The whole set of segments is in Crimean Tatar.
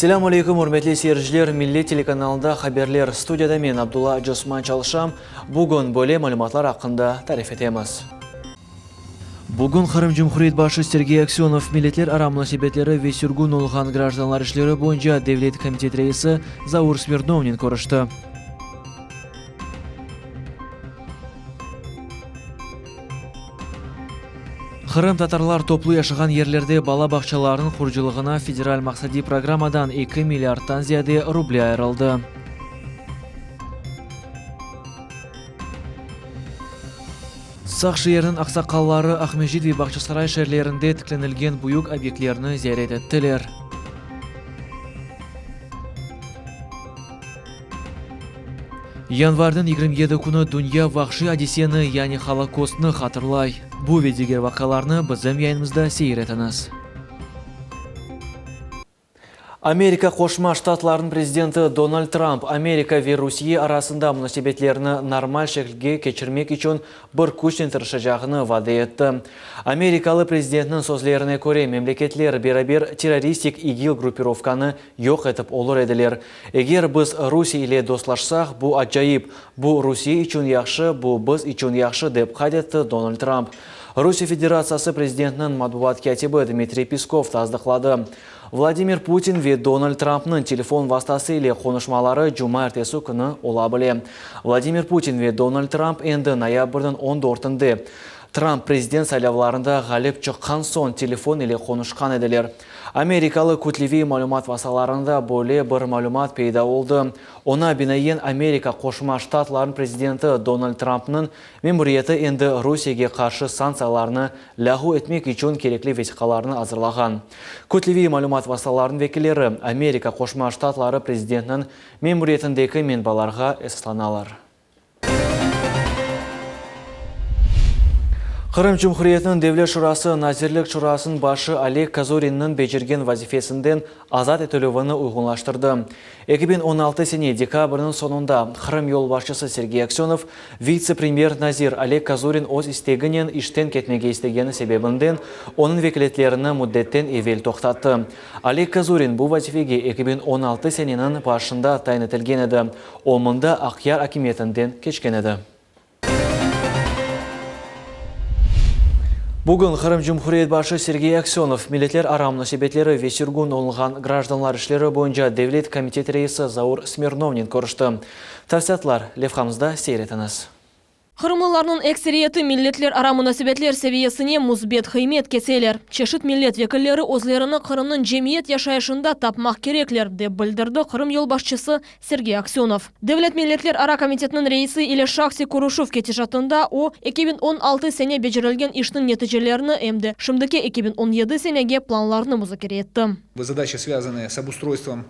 Selâm aleyküm, ürmetli seyirciler, Millet telekanalında haberler, studiyada men, Abdulla Acıosman çalışam. Bugün böyle malümatlar aqqında tarif etemiz. Bugün Qırım Cumhuriyet başı Sergey Aksönov milletlerara munasebetleri ve sürgün olğan grajdanlar işleri boyunca devlet komitet reisi Zaur Smirnovnen körüşti. Qırımtatarlar toplu yaşağan yerlerde bala bağçalarınıñ qurucılığına federal maqsadiy programmadan eki milliardtan ziyade ruble ayırıldı. Saq şeeriniñ aqsaqalları Aqmescit ve Bağçasaray şeerlerinde tiklenilgen büyük obyektlerni ziyaret ettiler. Yanvarniñ 27 künü dünya vahşiy adiseni, yani Holokostnı hatırlay. Bu ve diger vaqialarnı bizim yayınımızda seyir etiñiz. Amerika Qoşma Ştatlarınıñ prezidenti Donald Tramp Amerika ve Rusiye arasında munasebetlerni normal şekilge keçirmek içün bir küçnen tırışacağını vade etti. Amerikalı prezidentniñ sözlerine köre, memleketler beraber terroristik İGİL gruppirovkanı yoq etip olur ediler. Eger biz Rusiye ile dostlaşsaq, bu acayip. Bu Rusiye içün yahşı, bu biz içün yahşı, dep qayd etti Donald Tramp. Rusiye Federatsiyası prezidentiniñ matbuat kâtibi Dmitriy Peskov tasdıqladı. Vladimir Putin ve Donald Trampnıñ telefon vastası ile qonuşmaları cumaertesi künü ola bile. Vladimir Putin ve Donald Tramp endi noyabrniñ on dörtünde, Tramp prezident saylavlarında ğalip çıqqan soñ telefon ile qonuşqan ediler. Amerikalı kütleviy malümat vastalarında böyle bir malümat peyda oldı, oña binaen Amerika Qoşma Ştatlarınıñ prezidenti Donald Trampnıñ memuriyeti endi Rusiyege qarşı sanktsiyalarnı lâğu etmek içün kerekli vesiqalarnı azırlağan. Kütleviy malümat vastalarınıñ vekilleri Amerika Qoşma Ştatları prezidentiniñ memuriyetindeki menbalarğa esaslanalar. Qırım Cumhuriyetiniñ Devlet Şurası Nazirlik Şurasınıñ başı Oleg Kozorinniñ becergen vazifesinden azat etilüvini uyğunlaştırdı. 2016 sene dekabrniñ soñunda Qırım yolbaşçısı Sergey Aksönov vitse-premyer nazir Oleg Kozorin öz isteginen işten ketmege istegeni sebebinden onıñ vekâletlerini müddetten evel toqtattı. Oleg Kozorin bu vazifege 2016 seneniñ başında tayin etilgen edi. O, mında Aqyar akimiyetinden keçken edi. Bugün Qırım Cumhuriyet başı Sergey Aksönov milletlerara munasebetleri ve sürgün olunğan grajdanlar işleri boyunca devlet komitet reisi Zaur Smirnovnen körüşti. Tafsilâtlar levhamızda seyir etiñiz. Qırımlılarnıñ ekseriyeti milletlerara munasebetler seviyesine müsbet qıymet keseler. Çeşit millet vekilleri özlerini Qırımnıñ cemiyet yaşayışında tapmaq kerekler, dep bildirdi Qırım yolbaşçısı Sergey Aksönov. Devlet milletlerara komitetiniñ reisi ile şahsiy körüşüv ketişatında o, 2016 sene becerilgen işniñ neticelerini em de şimdiki 2017 senege planlarnı muzakere etti. Задачи, связанные с обустройством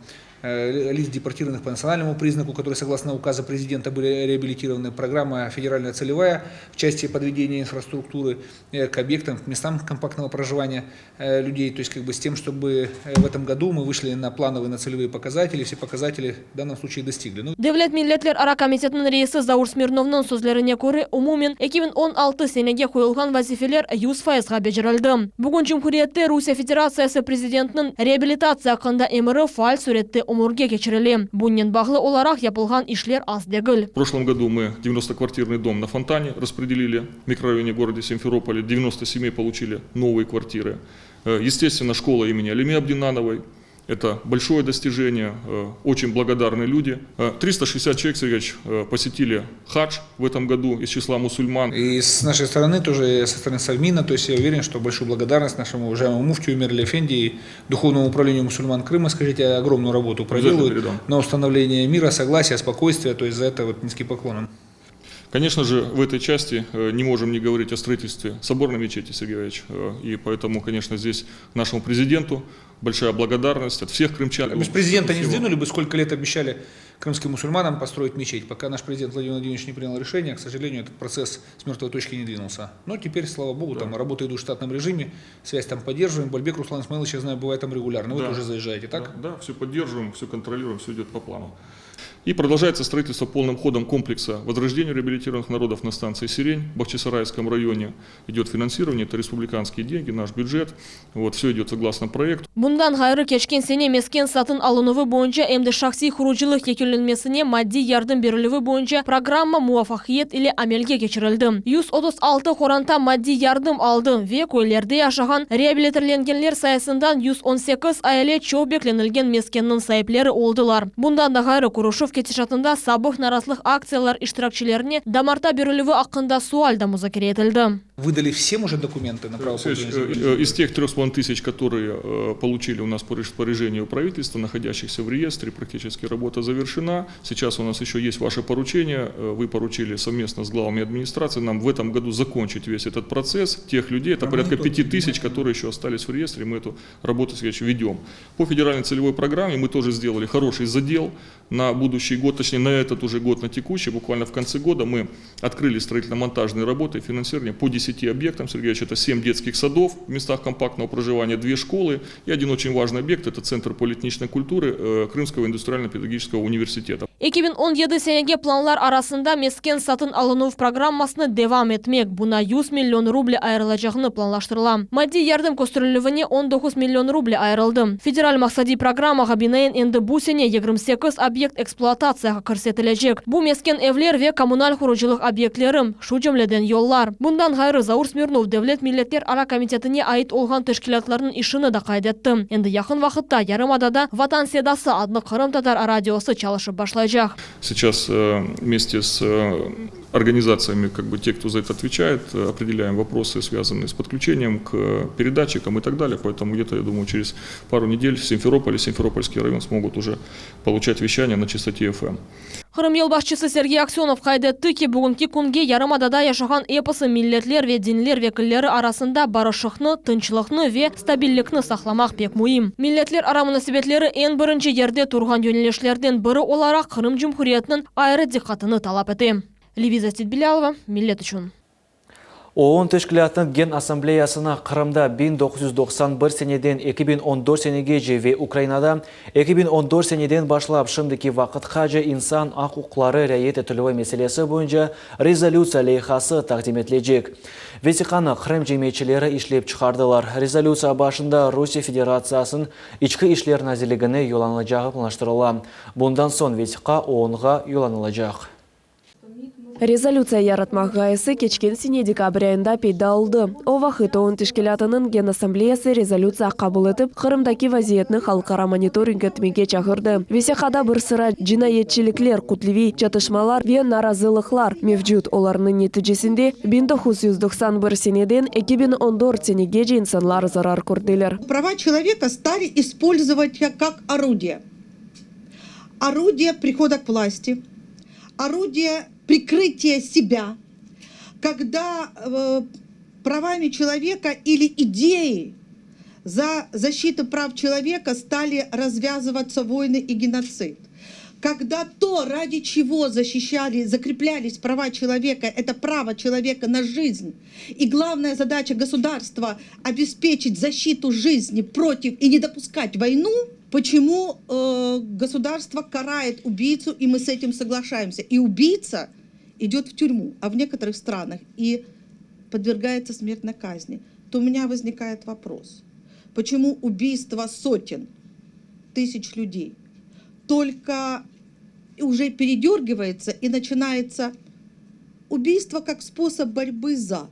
лиц, deportirованных по национальному приznaку, которые, согласно указа президента, были реабилитированы, программа федеральная целевая в части подведения инфраструктуры к объектам, к местам компактного проживания людей, то есть как бы с тем, чтобы в этом году мы вышли на плановые, на целевые показатели, все показатели в данном случае достигли. Ну, Devlet milletlerara komitetiniñ reisi Zaur Smirnovnıñ sözlerine köre, umumen 2016 senege qoyulğan vazifeler yüz fayızğa becerildi. Bugün cumhuriyette Rusiye Federatsiyası prezidentiniñ reabilitatsiya aqqında emiri faal sürette ömürge keçirile. Bunnen bağlı olaraq yapılğan işler az degil. В прошлом году мы 90-квартирный дом на Фонтане распределили в микрорайоне города Симферополе, 90 семей получили новые квартиры. Естественно, школа имени Алиме Абдинановой. Это большое достижение, очень благодарные люди. 360 человек, Сергей Ильич, посетили хадж в этом году из числа мусульман. И с нашей стороны тоже, со стороны Совмина, то есть я уверен, что большую благодарность нашему уважаемому муфтию Эмирали Эфенди и Духовному управлению мусульман Крыма, скажите, огромную работу проделывают на установление мира, согласия, спокойствия, то есть за это вот низкий поклон им. Конечно же, в этой части не можем не говорить о строительстве соборной мечети, Сергей Ильич, и поэтому, конечно, здесь нашему президенту большая благодарность от всех крымчан. Без президента не сдвинули бы, сколько лет обещали крымским мусульманам построить мечеть. Пока наш президент Владимир Владимирович не принял решение, к сожалению, этот процесс с мертвой точки не двинулся. Но теперь, слава богу, да. там работа идут в штатном режиме, связь там поддерживаем. Бальбек Руслан Исмаилович, я знаю, бывает там регулярно. Вы да. тоже заезжаете, так? Да, да, все поддерживаем, все контролируем, все идет по плану. И продолжается строительство полным ходом комплекса возрождения реабилитированных народов на станции Сирень в Бахчисарайском районе. Идет финансирование, это республиканские деньги, наш бюджет. Вот, все идет согласно проекту. Bundan ğayrı, keçken sene mesken satın alınuvı boyunca em de şahsiy qurucılıq yekünlenmesine maddiy yardım berilüvi boyunca programma muvafaqiyet ile amelge keçirildi. 136 qoranta maddiy yardım aldı ve köylerde yaşağan reabilitirlengenler sayısından 118 aile çoq beklenilgen meskenniñ saipleri oldılar. Bundan da ğayrı, körüşüv ketişatında sabıq narazılıq aktsiyalar iştirakçilerine damarta berilüvi aqqında sual da muzakere etildi. Выдали всем уже документы на право Алексеевич, пользования землей? Из тех 3,5 тысяч, которые получили у нас по распоряжению правительства, находящихся в реестре, практически работа завершена. Сейчас у нас еще есть ваше поручение. Вы поручили совместно с главами администрации нам в этом году закончить весь этот процесс. Тех людей, это порядка 5 тысяч, которые еще остались в реестре, мы эту работу Сергеевич, ведем. По федеральной целевой программе мы тоже сделали хороший задел на будущий год, точнее на этот уже год, на текущий, буквально в конце года мы открыли строительно-монтажные работы и финансирование по 10 объектам. Сергей Ильич, это 7 детских садов в местах компактного проживания, 2 школы и один очень важный объект, это Центр полиэтничной культуры Крымского индустриально-педагогического университета. 2017 senege planlar arasında mesken satın alınuv programmasını devam etmek. Buña 100 million ruble ayırılacağını planlaştırıla. Maddiy yardım kösterilüvine 19 million ruble ayırıldı. Federal maqsadiy programmağa binaen endi bu sene 28 obyekt ekspluatatsiyağa kirsetilecek. Bu mesken evler ve kommunal qurucılıq obyektleri, şu cümleden yollar. Bundan ğayrı Zaur Smirnov devlet milletlerara komitetine ait olğan teşkilâtlarnıñ işini de qayd etti. Endi yaqın vaqıtta yarımadada Vatan Sedası adlı qırımtatar radiosı çalışıp başlaycaq. Сейчас вместе с организациями, как бы те, кто за это отвечает, определяем вопросы, связанные с подключением к передатчикам и так далее. Поэтому где-то, я думаю, через пару недель Симферополь и Симферопольский район смогут уже получать вещание на частоте FM. Qırım yolbaşçısı Sergey Aksenov qayd etti ki, bugünki künge yarımadada yaşağan episi milletler ve dinler vekilleri arasında barışıqnı, tınçlıqnı ve stabillikni saqlamaq pek müim. Milletlerara munasebetleri eñ birinci yerde turğan yönelişlerden biri olaraq Qırım Cumhuriyetiniñ ayrı diqqatını talap ete. Leviza Titbilâlova, Millet içün. OON teşkilâtınıñ Gen Assambleyasına Qırımda 1991 seneden 2014 senegece ve Ukrainada 2014 seneden başlap şimdiki vaqıtqace insan aq-uquqları riayet etilüvi meselesi boyunca rezolütsiya leyhası taqdim etilecek. Vesiqanı Qırım cemiyetçileri işlep çıqardılar. Rezolütsiya başında Rusiye Federatsiyasınıñ İçki işler nazirligine yollanılacağı planlaştırıla. Bundan soñ vesiqa OONğa yollanılacaq. Rezolütsiya yaratmaq ğayesi keçken sene dekabr ayında peyda oldı. O vaqıt OON teşkilâtınıñ Genassambleyası rezolütsiya qabul etip, Qırımdaki vaziyetni halqara monitoring etmege çağırdı. Vesiqada bir sıra cinayetçilikler, kütleviy çatışmalar ve narazılıqlar mevcut. Olarnıñ neticesinde 1991 seneden 2014 senegece insanlar zarar kördiler. Права человека стали использовать как орудие. Орудие прихода к власти, орудие прикрытия себя, когда правами человека или идеей за защиту прав человека стали развязываться войны и геноцид. Когда то, ради чего защищали, закреплялись права человека, это право человека на жизнь. И главная задача государства – обеспечить защиту жизни против и не допускать войну, почему государство карает убийцу, и мы с этим соглашаемся. И убийца идет в тюрьму, а в некоторых странах и подвергается смертной казни, то у меня возникает вопрос, почему убийство сотен тысяч людей только уже передергивается и начинается убийство как способ борьбы за.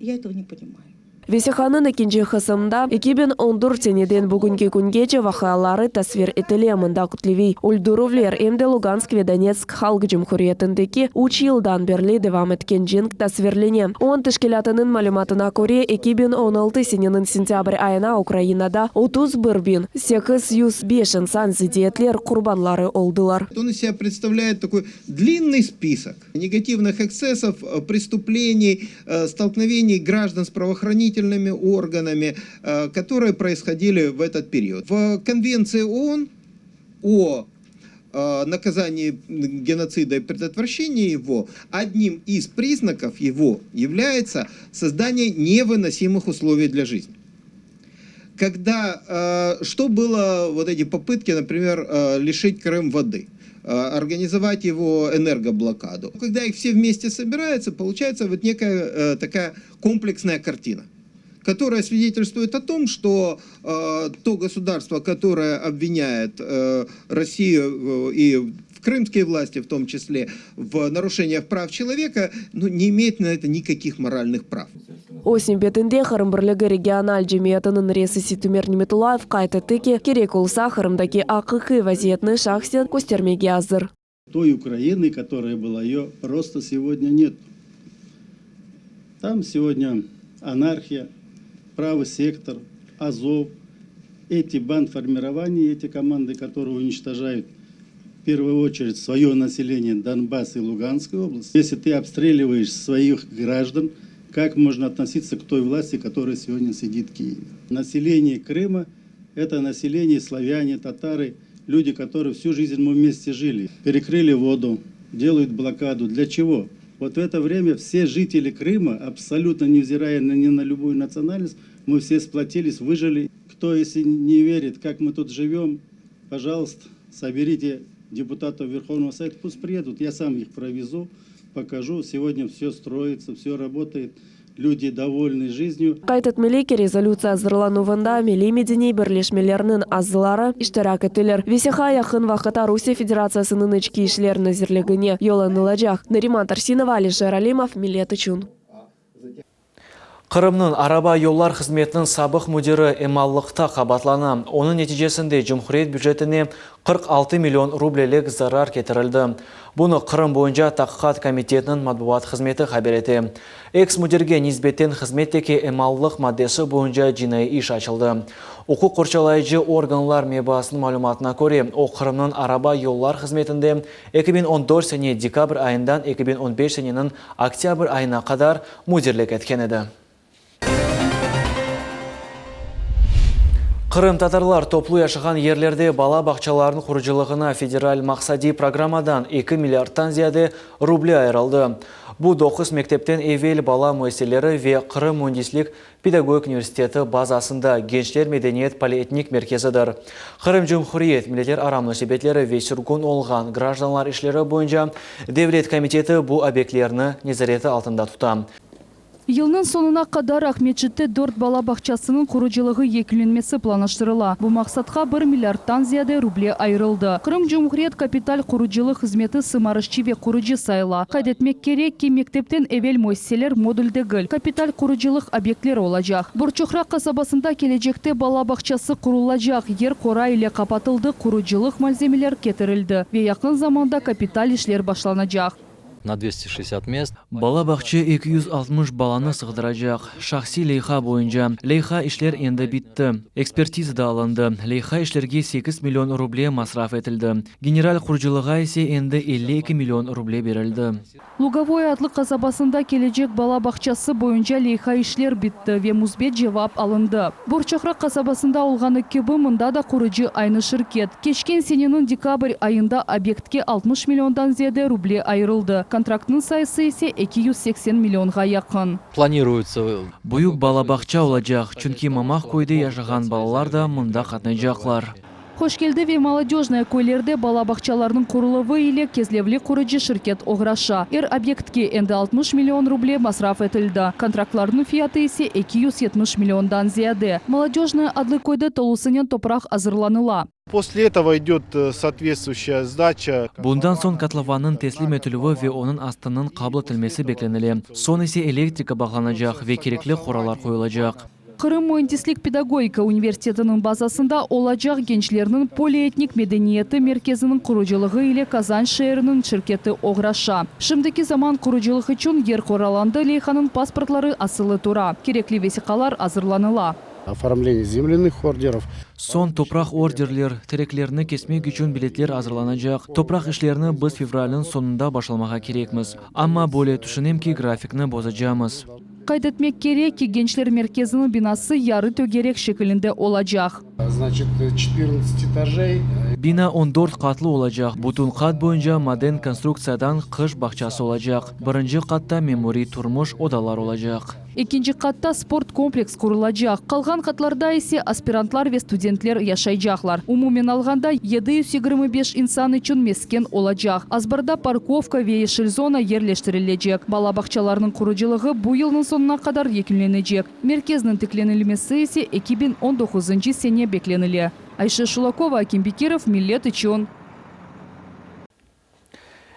Я этого не понимаю. Vesiqanıñ ekinci qısmında 2014 seneden bugünki küngece vaqiaları tasvir etile. Mında kütleviy öldürüvler em de Lugansk ve Donetsk halq cumhuriyetindeki 3 yıldan berli devam etken cenk tasvirlene. OON teşkilâtınıñ malümatına köre 2016 seneniñ sentâbr ayına Ukrainada 31 805 insan zıddiyetler qurbanları oldılar. Он из себя представляет такой длинный список негативных эксцессов, преступлений, столкновений граждан с правоохранительными органами, которые происходили в этот период. В Конвенции ООН о наказании геноцида и предотвращении его, одним из признаков его является создание невыносимых условий для жизни. Когда, что было, вот эти попытки, например, лишить Крым воды? организовать его энергоблокаду. Когда их все вместе собираются, получается вот некая э, такая комплексная картина которая свидетельствует о том, что э, то государство, которое обвиняет э, Россию э, и крымские власти в том числе в нарушениях прав человека, ну, не имеет на это никаких моральных прав. Öz nevbetinde Qırım birligi regional cemiyetiniñ reisi Seytumer Nimetullayev qayd etti ki, kerek olsa Qırımdaki aqiqiy vaziyetni şahsen köstermege azır. Той Украины, которая была, ее просто сегодня нет. Там сегодня анархия, правый сектор, Азов, эти бандформирования, эти команды, которые уничтожают в первую очередь свое население Донбасс и Луганской области. Если ты обстреливаешь своих граждан, как можно относиться к той власти, которая сегодня сидит в Киеве? Население Крыма – это население славяне, татары, люди, которые всю жизнь мы вместе жили. Перекрыли воду, делают блокаду. Для чего? Вот в это время все жители Крыма, абсолютно невзирая на, ни на любую национальность, мы все сплотились, выжили. Кто, если не верит, как мы тут живем, пожалуйста, соберите депутатов Верховного Совета, пусть приедут, я сам их провезу, покажу. Сегодня все строится, все работает, люди довольны жизнью. Qayd etmeli ki, rezolütsiya azırlanuvında milliy-medeniy birleşmelerniñ azaları iştirak ettiler. Vesiqa yaqın vaqıtta Rusiye Federatsiyasınıñ İçki işler nazirligine yollanılacaq. Nariman Tarsinova, Alişer Alimov, Millet içün. Qırımnıñ araba yollar hızmetiniñ sabıq müdiri emallıqta qabaatlana. Onıñ neticesinde cumhuriyet bücetine 46 million rublelik zarar ketirildi. Bunı Qırım boyunca Taqiqat komitetiniñ matbuat hızmeti haber ete. Eks-müdirge nisbeten hızmetteki emallıq maddesi boyunca cinaiy iş açıldı. Uquq qorçalayıcı organlar mebasınıñ malümatına köre, o Qırımnıñ araba yollar hızmetinde 2014 sene dekabr ayından 2015 seneniñ oktâbr ayına qadar müdirlik etken edi. Qırımtatarlar toplu yaşağan yerlerde bala bağçalarınıñ qurucılığına federal maqsadiy programmadan 2 milliardtan ziyade ruble ayırıldı. Bu doquz mektepten evel bala müessiseleri ve Qırım müendislik pedagogik universiteti bazasında Gençler medeniyet polietnik merkezidir. Qırım Cumhuriyet milletlerara munasebetleri ve sürgün olğan grajdanlar işleri boyunca devlet komiteti bu obyektlerni nezareti altında tuta. Yılnıñ soñuna qadar Aqmescitte dört bala bağçasınıñ qurucılığı yekünlenmesi planlaştırıla. Bu maqsatqa bir milliardtan ziyade ruble ayırıldı. Qırım Cumhuriyet kapital qurucılıq hızmeti sımarışçı ve qurucı sayıla. Qayd etmek kerek ki, mektepten evel müessiseler modul degil, kapital qurucılıq obyektleri olacaq. Borçoqraq qasabasında kelecekte bala bağçası qurulacaq yer qora ile qapatıldı, qurucılıq malzemeler ketirildi ve yaqın zamanda kapital işler başlanacaq. Na 260 мест. Bala bağça 260 balanı sığdıracaq. Şahsiy leyha boyunca. Leyha işler endi bitti. Ekspertiza da alındı. Leyha işlerge 8 million ruble masraf etildi. General qurucılığa ise endi 52 million ruble berildi. Lugovoye adlı qasabasında kelecek bala bağçası boyunca leyha işler bitti ve müsbet cevap alındı. Borçoqraq qasabasında olğanı kibi mında da qurucı aynı şirket. Keçken seneniñ dekabr ayında obyektke 60 milliondan ziyade ruble ayırıldı. Kontraktnıñ sayısı ise 280 millionğa yaqın. Планируется Büyük bala bağça olacaq, çünki Mamaq köyde yaşağan balalar da mında qatnaycaqlar. Hoşkeldi ve Molodejnoye köylerde bala bağçalarınıñ quruluvı ile Kezlevli qurucı şirket oğraşa. Er obyektke endi 60 million ruble masraf etildi. Kontraktlarnıñ fiyatı ise 270 milliondan ziyade. Molodejnoye adlı köyde tolusınen topraq azırlanıla. После этого идет э, соответствующая сдача. Bundan soñ kotlovannıñ teslim etilüvi ve onıñ astınıñ qabul etilmesi beklenile. Soñ ise elektrika bağlanacaq ve kerekli qoralar qoyulacaq. Qırım müendislik pedagogika universitetiniñ bazasında olacaq gençlerniñ polietnik medeniyeti merkeziniñ qurucılığı ile Kazan şeeriniñ şirketi oğraşa. Şimdiki zaman qurucılıq içün yer qoralandı leyhanıñ pasportları asılı tura. Kerekli vesiqalar azırlanıla. Оформление земляных ордеров. Soñ topraq orderler, tereklerni kesmek içün biletler azırlanacaq. Topraq işlerini biz fevralniñ soñunda başlamağa kerekmiz. Amma böyle tüşünem ki, grafikni bozacağımız. Qayd etmek kerek ki, gençler merkeziniñ binası yarı tögerek şekilinde olacaq. Значит, 14 этажей. Bina on dört qatlı olacaq, bütün qat boyunca maden konstruktsiyadan qış bağçası olacaq. Birinci qatta memuriy, turmuş odalar olacaq. Ekinci qatta sport kompleks qurulacaq, qalğan qatlarda ise aspirantlar ve studentler yaşaycaqlar. Umumen alğanda, 725 insan içün mesken olacaq. Azbarda parkovka ve yeşil zona yerleştirilecek. Bala bağçalarınıñ qurucılığı bu yılnıñ soñuna qadar yekünlenecek. Merkezniñ tiklenilmesi ise 2019-ncı sene beklenile. Ayşe Şulakova, Akim Bekirov, Millet içün.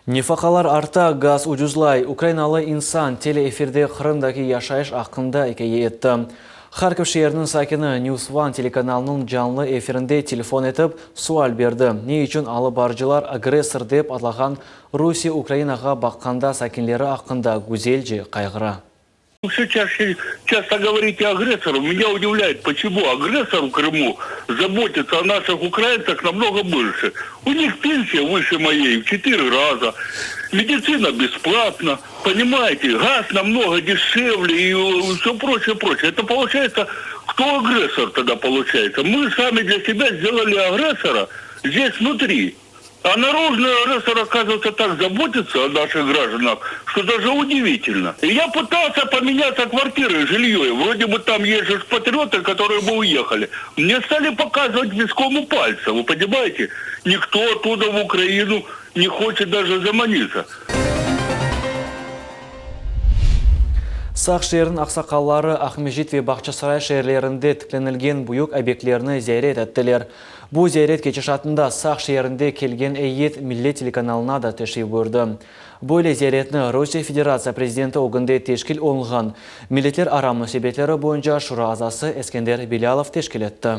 Nefaqalar arta, gaz ucuzlay. Ukrainalı insan teleefirde Qırımdaki yaşayış aqqında ikâye etti. Harkov şeeriniñ sakini News One telekanalınıñ canlı efirinde telefon etip, sual berdi, ne içün alıp barıcılar agressor dep adlağan Rusiye Ukrainağa baqqanda sakinleri aqqında güzelce qayğıra? Все чаще, часто говорите агрессору. Меня удивляет, почему агрессор в Крыму заботится о наших украинцах намного больше. У них пенсия выше моей в 4 раза, медицина бесплатна, понимаете, газ намного дешевле и все прочее, прочее. Это получается, кто агрессор тогда получается? Мы сами для себя сделали агрессора здесь внутри. А наружный агрессор, оказывается, так заботится о наших гражданах, что даже удивительно. И я пытался поменяться квартирой, жилье. Вроде бы там есть же патриоты, которые бы уехали. Мне стали показывать виском у пальца, вы понимаете? Никто оттуда в Украину не хочет даже заманиться. Saq şeeriniñ aqsaqalları Aqmescit ve Bağçasaray şeerlerinde tiklenilgen büyük obyektlerni ziyaret ettiler. Bu ziyaret ketişatında Saq şeerinde kelgen eyyet Millet telekanalına da teşrif buyurdı. Böyle ziyaretni Rusiye Federatsiya prezidenti ögünde teşkil olunğan Milletlerara munasebetleri boyunca şura azası Eskender Bilâlov teşkil etti.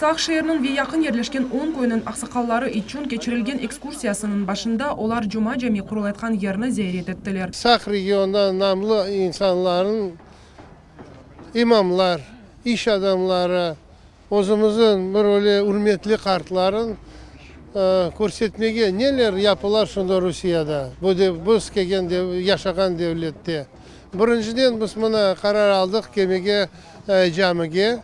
Saq şeeriniñ ve yaqın yerleşken on köyniñ aqsaqalları içün keçirilgen ekskursiyasınıñ başında olar Cuma cami qurulayatqan yerni ziyaret ettiler. Saq regionında namlı insanlarnıñ, imamlar, iş adamları, özümizniñ bir öyle ürmetli qartların körsetmege neler yapılar şunda Rusiyada, bu biz kelgen yaşağan devlette. Birinciden biz mına qarar aldıq kelmege camige.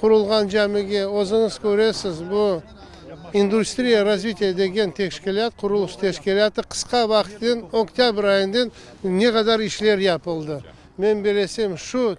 Qurulğan camige, özüñiz köresiz, bu İndustriya razvitiya degen teşkilât, qurulış teşkilâtı qısqa vaqıtnen, oktâbr ayından ne qadar işler yapıldı. Men bilesem, şu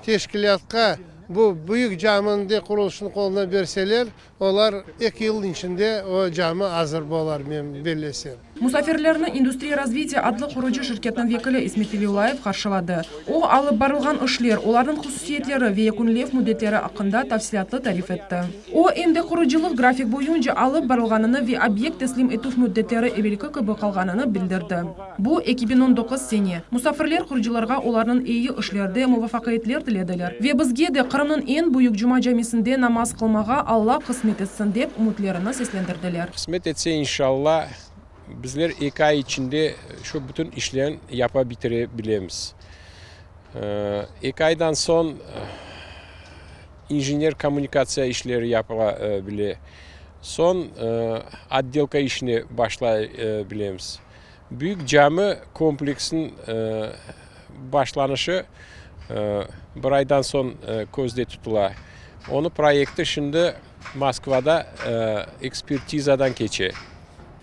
teşkilâtqa bu büyük caminiñ de qurulışını qoluna berseler, Olar eki yılnıñ içinde o cami azır bolar, men bellesem. Musafirlerni İndustriya razvitiya adlı qurucı şirketniñ vekili İsmet Velilâyev qarşıladı. O, alıp barılğan işler, olarnıñ hususiyetleri ve yekünlev müddetleri aqqında tafsilâtlı tarif etti. O, em de qurucılıq grafik boyunca alıp barılğanını ve obyekt teslim etüv müddetleri evelki kibi qalğanını bildirdi. Bu, 2019 sene. Musafirler qurucılarğa olarnıñ eyi işlerde muvafaqiyetler tilediler ve bizge de Qırımnıñ eñ büyük Cuma camisinde namaz qılmağa Alla qısmet etsin dep ümütlerini seslendirdiler. Qısmet etse, inşalla, bizler eki ay içinde şu bütün işlerin yapa bitire bilemiz. Eki aydan soñ injener kommunikatsiya işleri yapıla bile. Soñ otdelka işine başlay bilemiz. Büyük cami kompleksiniñ başlanışı bir aydan soñ közde tutula. Onıñ proyekti şimdi Moskvada ekspertizadan keçe.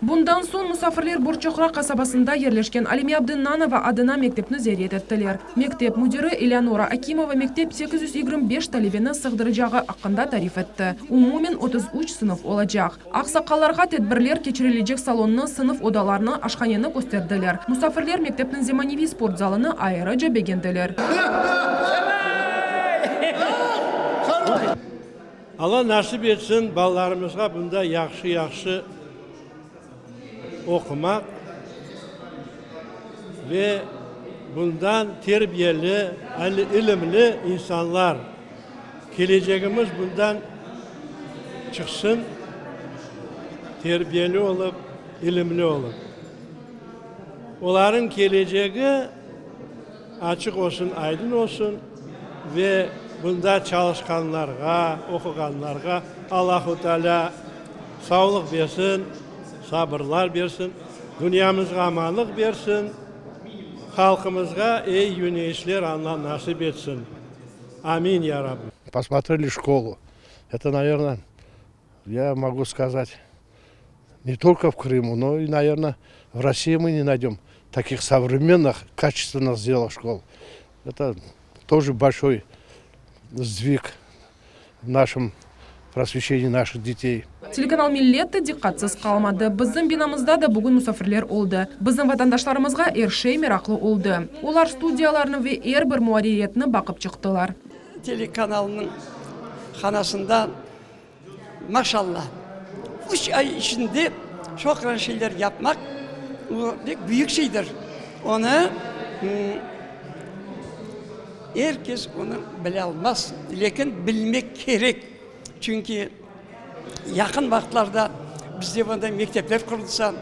Bundan soñ musafirler Borçoqraq qasabasında yerleşken Alime Abdennanova adına mektepni ziyaret ettiler. Mektep müdiri Eleonora Akimova mektep 825 talebeni sığdıracağı aqqında tarif etti. Umumen 33 sınıf olacaq. Aqsaqallarğa tedbirler keçirilecek salonnı, sınıf odalarını, aşhaneni kösterdiler. Musafirler mektepniñ zemaneviy sport zalını ayrıca begendiler. Alla nasip etsin balalarımızğa bunda yahşı-yahşı oqumaq ve bundan terbiyeli, ilimli insanlar, kelecegimiz bundan çıqsın, terbiyeli olıp, ilimli olıp. Olarnıñ kelecegi açıq olsun, aydın olsun ve bunda çalışqanlarğa, oquğanlarğa Allahu Teala savlıq bersin, sabırlar bersin, dünyamızğa amanlıq bersin, halqımızğa eyi yöneyişler Alla nasip etsin. Amin, ya Rabbi. Posmotreli şkolu. Это, naverno. Я могу сказать, не только в Крыму, но и, наверное, в России мы не найдем таких современных, качественно сделанных школ. Это тоже большой сдвиг в нашем просвещении наших детей. Telekanal Millet de diqqatsız qalmadı. Bizim binamızda da bugün musafirler oldı. Bizim vatandaşlarımızğa er şey meraqlı oldı. Olar studiyalarnı ve er bir muarririyetni baqıp çıqtılar. Telekanalnıñ hanasında, maşalla, üç ay içinde çoq şeyler yapmaq, bu pek büyük şeydir. Onı er kes onı bile almaz, lâkin bilmek kerek. Çünki yaqın vaqıtlarda bizde mında mektepler qurulsa,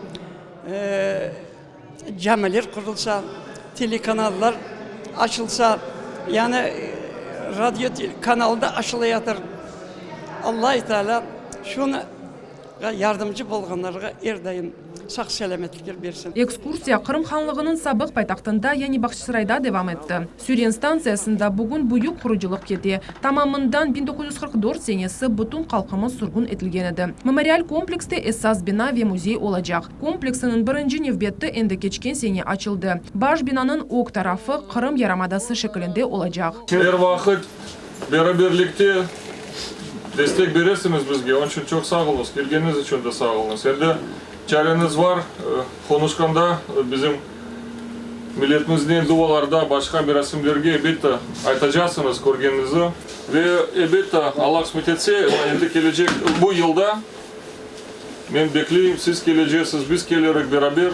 camiler qurulsa, telekanallar açılsa, yani radio kanalı da açılayatır. Alla Teala şunı yardımcı bolğanlarğa er daim sağ-selâmetlikler bersin. Ekskursiya Qırım Hanlığınıñ sabıq paytahtında, yani Bağçasarayda devam etti. Süren stantsiyasında bugün büyük qurucılıq kete. Tamamından 1944 senesi bütün halqımız sürgün etilgen edi. Memorial komplekste esas bina ve müzey olacaq. Kompleksiniñ birinci nevbeti endi keçken sene açıldı. Baş binanıñ ög tarafı Qırım yarımadası şekilinde olacaq. Er vaqıt beraberlikte destek beresiñiz bizge, onıñ içün çoq sağ oluñız, kelgeniñiz içün de sağ oluñız. Endi çareñiz var, qonuşqanda bizim milletimiznen dualarda, başqa merasimlerge elbette aytacaqsıñız körgeniñizi. Ve elbette, Alla qısmet etse, endi kelecek bu yılda Men bekleyim, siz kelecesiz, biz kelirik beraber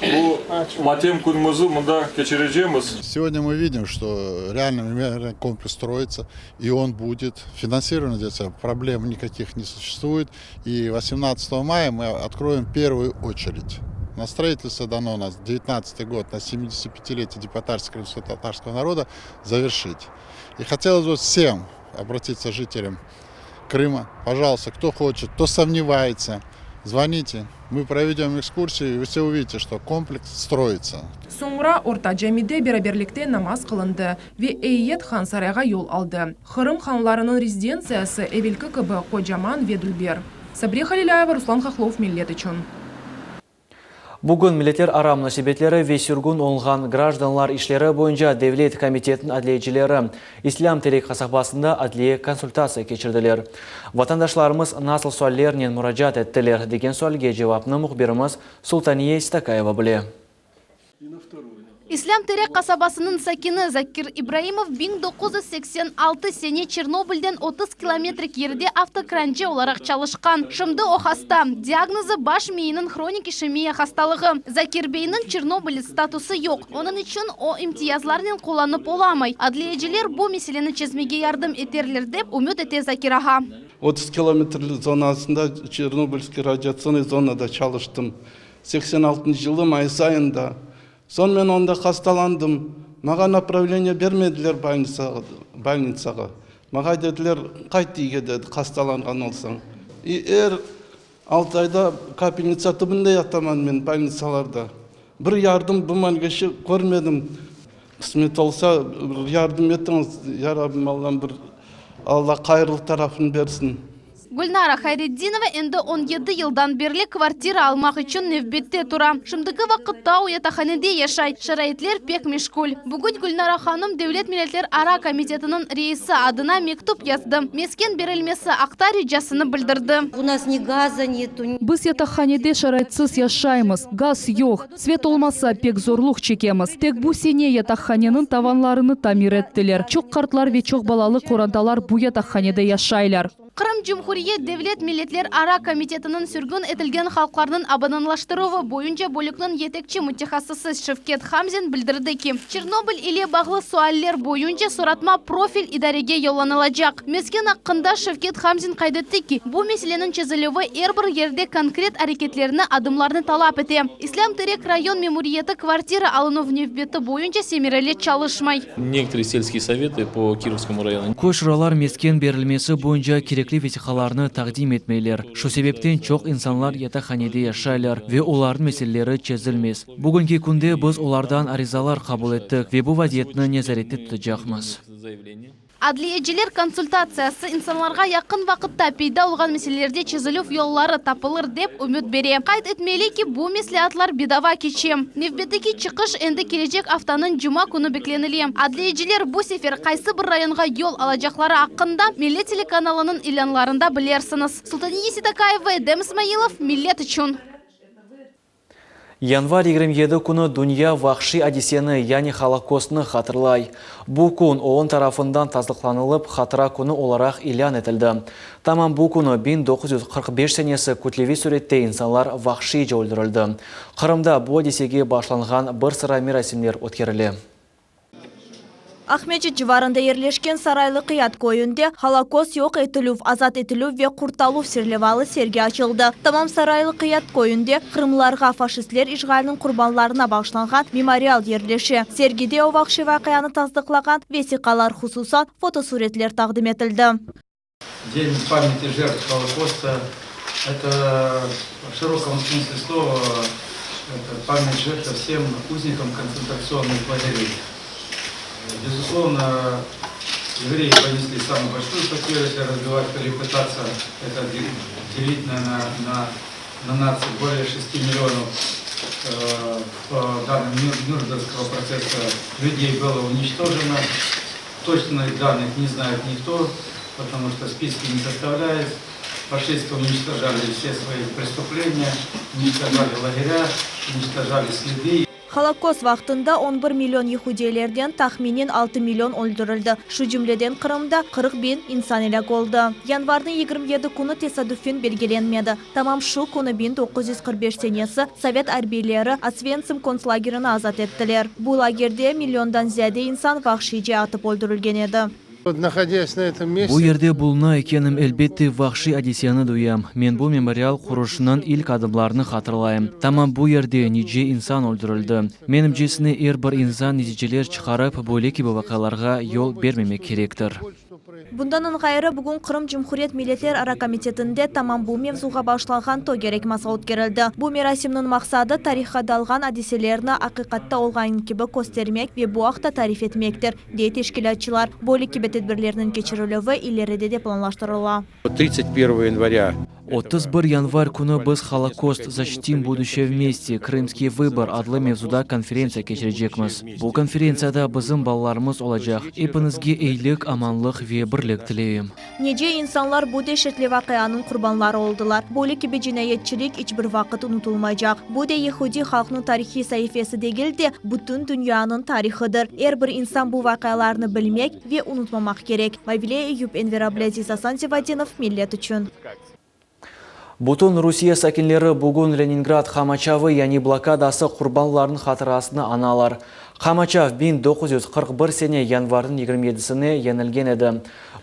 bu matem künümizi mında keçirecemiz. Сегодня мы видим, что реально мемориальный комплекс строится, и он будет. Финансирование здесь проблем никаких не существует. И 18 мая мы откроем первую очередь. На строительство дано у нас 19 год, на 75-летие депортации крымско-татарского народа завершить. И хотелось бы всем обратиться жителям Крыма. Пожалуйста, кто хочет, кто сомневается, звоните. Мы проведем экскурсию, и вы все увидите, что комплекс строится. Soñra Orta Camide beraberlikte namaz qılındı ve eyyet Hansarayğa yol aldı. Qırım hanlarınıñ rezidentsiyası evelki kibi qocaman ve dülber. Sabriye Halilâyeva, Ruslan Hahlov, Millet içün. Bugün Milletlerara munasebetleri ve sürgün olunğan grajdanlar işleri boyunca devlet komitetiniñ adliyecileri İslâm Terek qasabasında adliye konsultatsiya keçirdiler. Vatandaşlarımız nasıl suallernen muracaat ettiler, degen sualge cevapnı mühbirimiz Sultaniye Stakayeva bile. İslâm Terek qasabasınıñ sakini Zakir İbraimov 1986 sene Çernobılden 30 kilometrik yerde avtokrancı olaraq çalışqan. Şimdi o hasta. Diagnozı, baş miyiniñ hronik işemiya hastalığı. Zakir beyniñ çernobılets statusı yoq, onıñ içün o imtiyazlarnen qullanıp olamay. Adliyeciler bu meseleni çezmege yardım eterler dep ümüt ete Zakir ağa. 30 kilometrli zonasında Çernobılskiy radiatsionnıy zonada çalıştım. Seksen altıncı yılı mayıs ayında. Soñ men onda hastalandım. Maña napravleniye bermediler bolnitsağa. Maña dediler, qayt üyge dedi, hastalanğan olsañ. İ er altı ayda kapelnitsa tübünde yataman men bolnitsalarda. Bir yardım bu malgeçe körmedim. Qısmet olsa, bir yardım etiñiz, ya Rabbim Allam bir Alla hayırlı tarafını bersin. Gülnara Hayretdinova endi on yedi yıldan berli kvartira almaq içün nevbette tura. Şimdiki vaqıtta o yataqhanede yaşay, şaraitler pek meşkul. Bugün Gülnara hanım Devlet milletlerara komitetiniñ reisi adına mektüp yazdı, mesken berilmesi aqta ricasını bildirdi. U nas ni gaza netu. Biz yataqhanede şaraitsiz yaşaymız, gaz yoq, svet olmasa pek zorluq çekemiz. Tek bu sene yataqhaneniñ tavanlarını tamir ettiler. Çoq qartlar ve çoq balalı qorantalar bu yataqhanede yaşaylar. Qırım Cumhuriyet Devlet milletlerara komitetiniñ sürgün etilgen halqlarnıñ abadanlaştıruvı boyunca bölükniñ yetekçi mütehassısı Şevket Hamzin bildirdi ki, Çernobıl ile bağlı sualler boyunca soratma profil idarege yollanılacaq. Mesken aqqında Şevket Hamzin qayd etti ki, bu meseleniñ çezilüvi er bir yerde konkret areketlerni, adımlarnı talap ete. İslâm Terek rayon memuriyeti kvartira alınuv nevbeti boyunca semereli çalışmay. Nektorıye selskiye sovetı po Kirovskomu rayonu. Köy şuralar mesken berilmesi boyunca kerekli vesiqalarnı taqdim etmeyler. Şu sebepten çoq insanlar yataqhanede yaşaylar ve olarnıñ meseleleri çezilmez. Bugünki künde biz olardan arizalar qabul ettik ve bu vaziyetni nezarette tutacaqmız. Adliyeciler konsultatsiyası insanlarğa yaqın vaqıtta peyda olğan meselelerde çezilüv yolları tapılır, dep ümüt bere. Qayd etmeli ki, bu mesleatlar bedava keçe. Nevbetteki çıqış endi kelecek aftanıñ cuma künü beklenile. Adliyeciler bu sefer qaysı bir rayonğa yol alacaqları aqqında Millet telekanalınıñ ilânlarında bilersiñiz. Sultaniye Seytakayeva, Edem İsmailov, Millet içün. Yanvar 27 künü dünya vahşiy adiseni, yani Holokostnı hatırlay. Bu kün OON tarafından tasdıqlanılıp, Hatıra künü olaraq ilân etildi. Tamam bu künü, 1945 senesi kütleviy sürette insanlar vahşiyce öldürildi. Qırımda bu adisege bağışlanğan bir sıra merasimler ötkerile. Aqmescit civarında yerleşken Saraylı Qıyat köyünde Holokost yoq etilüv, azat etilüv ve qurtaluv serlevalı sergi açıldı. Tamam Saraylı Qıyat köyünde qırımlılarğa faşistler işğaliniñ qurbanlarına bağışlanğan memorial yerleşe. Sergide o vahşiy vaqianı tasdıqlağan vesiqalar, hususan, fotosuretler taqdim etildi. День памяти жертв Холокоста, это в широком смысле слова, это память жертв всем узникам концентрационных лагерей. Безусловно, евреи понесли самую большую потерю, если разбивать или пытаться это делить на, на, на, на нации, более 6 миллионов э, по данным Нюрнбергского процесса людей было уничтожено. Точных данных не знает никто, потому что списки не составляют. Фашисты уничтожали все свои преступления, уничтожали лагеря, уничтожали следы. Holokost vaqtında 11 million yehudiylerden tahminen 6 million öldürildi. Şu cümleden Qırımda 40 biñ insan elâk oldı. Yanvarnıñ 27 künü tesadüfen belgilenmedi. Tamam şu künü 1945 senesi sovet arbiyleri Osventsim kontslagerini azat ettiler. Bu lagerde milliondan ziyade insan vahşiyce atıp öldürilgen edi. Nahodясь на этом месте. Bu yerde buluna ekenim, elbette, vahşiy adiseni duyam. Men bu memorial qurulışınıñ ilk adımlarını hatırlayım. Tamam bu yerde nice insan öldürildi. Menimcesine, er bir insan neticeler çıqarıp, böyle kibi vaqialarğa yol bermemek kerektir. Bundan ğayrı, bugün Qırım Cumhuriyet Milletlerara komitetinde tamam bu mevzuğa bağışlanğan tögerek masa ötkerildi. Bu merasimniñ maqsadı, tarihqa dalğan adiselerni aqiqatta olğanı kibi köstermek ve bu aqta tarif etmektir, dey teşkilâtçılar. Böyle kibi tedbirlerniñ keçirilüvi ileride de planlaştırıla. 31 yanvarя 31 yanvar künü biz Holokost, Защитим будущее вместе, Крымский выбор adlı mevzuda konferentsiya keçirecekmiz. Bu konferentsiyada bizim balalarımız olacaq. Epiñizge eyilik, amanlıq ve birlik tileyim. Nice insanlar bu deşetli vaqianıñ qurbanları oldılar. Böyle kibi cinayetçilik iç bir vaqıt unutılmaycaq. Bu de yehudiy halqnıñ tarihiy saifesi degil de, bütün dünyanıñ tarihıdır. Er bir insan bu vaqialarnı bilmek ve unutmamaq kerek. Mavile Eyüp, Enver Ablâziz, Asan Zivadinov, Millet içün. Bütün Rusiye sakinleri bugün Leningrad qamaçavı, yani blokadası qurbanlarınıñ hatırasını añalar. Qamaçav 1941 sene yanvarniñ 27-sine yeñilgen edi.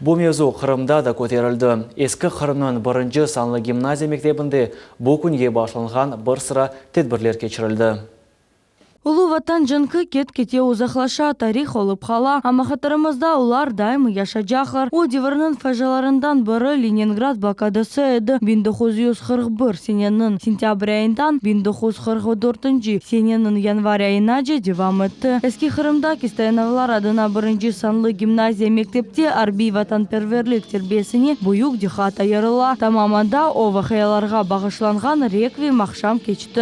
Bu mevzu Qırımda da köterildi. Eski Qırımnıñ birinci sanlı gimnaziya mektebinde bu künge bağışlanğan bir sıra tedbirler keçirildi. Ulu Vatan cenki ket-kete uzaqlaşa, tarih olıp qala, amma hatırımızda olar daima yaşaycaqlar. O devirniñ facialarından biri Leningrad blokadası edi, 1941 seneniñ sentâbr ayından 1944 seneniñ yanvar ayınace devam etti. Eski Qırımdaki Stoyanovlar adına birinci sanlı gimnaziya mektepte arbiy-vatanperverlik terbiyesine büyük diqqat ayırıla. Tamam anda o vaqialarğa bağışlanğan rekviyem aqşam keçti.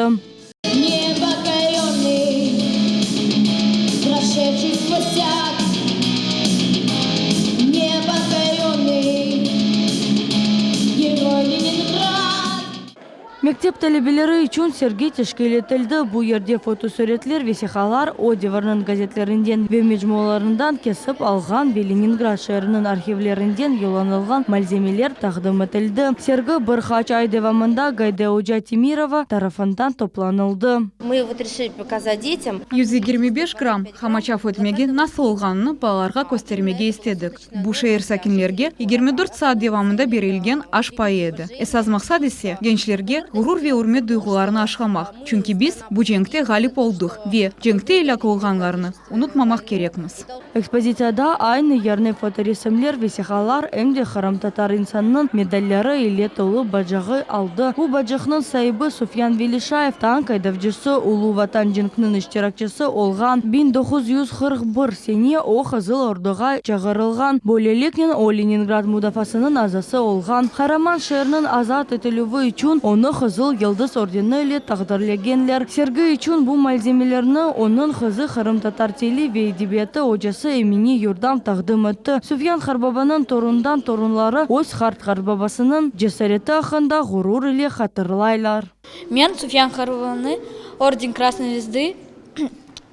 Mektep talebeleri içün sergi teşkil etildi, bu yerde fotosuretler, vesiqalar, o devirniñ gazetlerinden ve mecmualarından kesip alğan ve Leningrad şeeriniñ arhivlerinden yollanılğan malzemeler taqdim etildi. Sergi bir qaç ay devamında Gayde oca Temirova tarafından toplanıldı. Mı vot reşili pokazat detyam. 125 gramm qamaçav ötmegi nasıl olğanını balalarğa köstermege istedik. Bu şeer sakinlerge 24 saat devamında berilgen aş payı edi. Esas maqsad ise, gençlerge. ğurur ve ürmet duyğularını aşlamaq, çünki biz bu cenkte ğalip oldıq ve cenkte elâk olğanlarnı unutmamaq kerekmiz. Ekspozitsiyada aynı yerni fotoresimler, vesiqalar, em de qırımtatar insanınıñ medalleri ile tolu bacağı aldı. Bu bacaqnıñ saibi Sufyan Velişayev, tank aydavcısı, Ulu Vatan cenkiniñ iştirakçisi olğan. 1941 sene o Qızıl Orduğa çağırılğan. Böyleliknen o Leningrad mudafaasınıñ azası olğan. Qaraman şeerniñ azat etilüvi içün onı Qızıl Yıldız ordeni ile taqdirlegenler. Sergi içün bu malzemelerni onıñ qızı qırımtatar tili ve edebiyatı ocası Emine Yurdam taqdim etti. Süfyan qartbabanıñ torundan torunları öz qart-qartbabasınıñ cesareti aqqında ğurur ile hatırlaylar. Men Süfyan qartbabanı Orden Krasnoy Zvezdı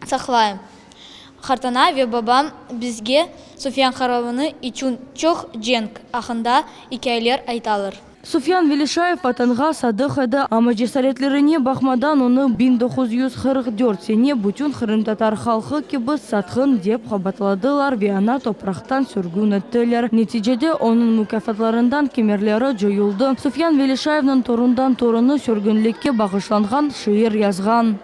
saqlayım. Qartana ve babam bizge Süfyan qartbabanı içün çoq cenk aqqında ikâyeler aytalar. Sufyan Velişayev Vatanğa sadıq edi, amma cesaretlerine baqmadan onı 1944 sene bütün qırımtatar halqı kibi satqın dep qabaatladılar ve ana topraqtan sürgün ettiler. Neticede onıñ mukâfatlarından kemerleri coyuldı. Sufyan Velişayevniñ torundan torunı sürgünlikke bağışlanğan şiir yazğan.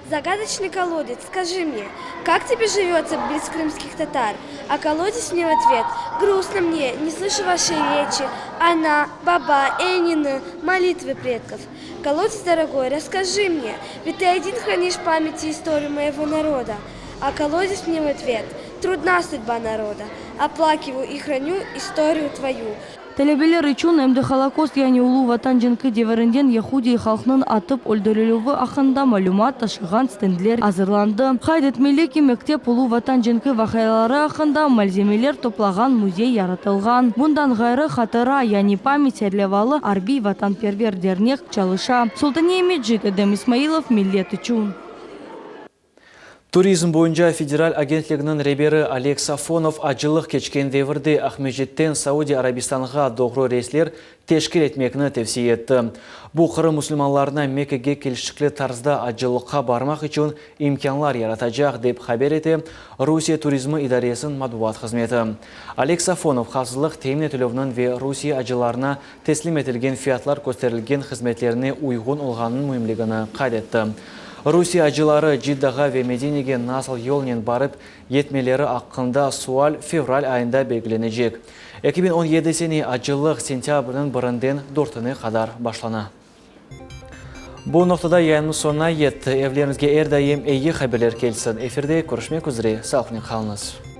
Загадочный колодец, скажи мне, как тебе живется близ крымских татар? А колодец мне в ответ, грустно мне, не слышу вашей речи, ana, baba, enini, молитвы предков. Колодец дорогой, расскажи мне, ведь ты один хранишь в памяти историю моего народа. А колодец мне в ответ, трудна судьба народа, оплакиваю и храню историю твою. Talebeler içün em de Holokost, yani Ulu Vatan cenki devirinden yehudiy halqnıñ atıp öldürilüvi aqqında malümat taşığan stendler azırlandı. Qayd etmeli ki, mektep Ulu Vatan cenki vaqiaları aqqında malzemeler toplağan müzey yaratılğan. Bundan ğayrı, Hatıra, yani Pamять serlevalı arbiy-vatanperver dernek çalışa. Sultaniye Mecit, Edem İsmailov, Millet içün. Turizm boyunca federal agentliginiñ reberi Oleg Safonov acılıq keçken devirde Aqmescitten Saudiya Arabistanğa doğru reysler teşkil etmekni tevsiye etti. Bu, Qırım musulmanlarına Mekkege kelişikli tarzda acılıqqa barmaq içün imkânlar yaratacaq, dep haber ete Rusiye turizmi idaresiniñ matbuat hızmeti. Oleg Safonov havfsızlıq temin etilüvniñ ve Rusiye acılarına teslim etilgen fiyatlar kösterilgen hızmetlerine uyğun olğanınıñ müimligini qayd etti. Rusiye acıları Ciddağa ve Medinege nasıl yolnen barıp yetmeleri aqqında sual fevral ayında belgilenecek. 2017 sene acılıq sentâbrniñ birinden dörtüne qadar başlana. Bu noqtada yayınımız soñuna yetti. Evleriñizge er daim eyi haberler kelsin. Efirde körüşmek üzre, sağlıqnen qalıñız.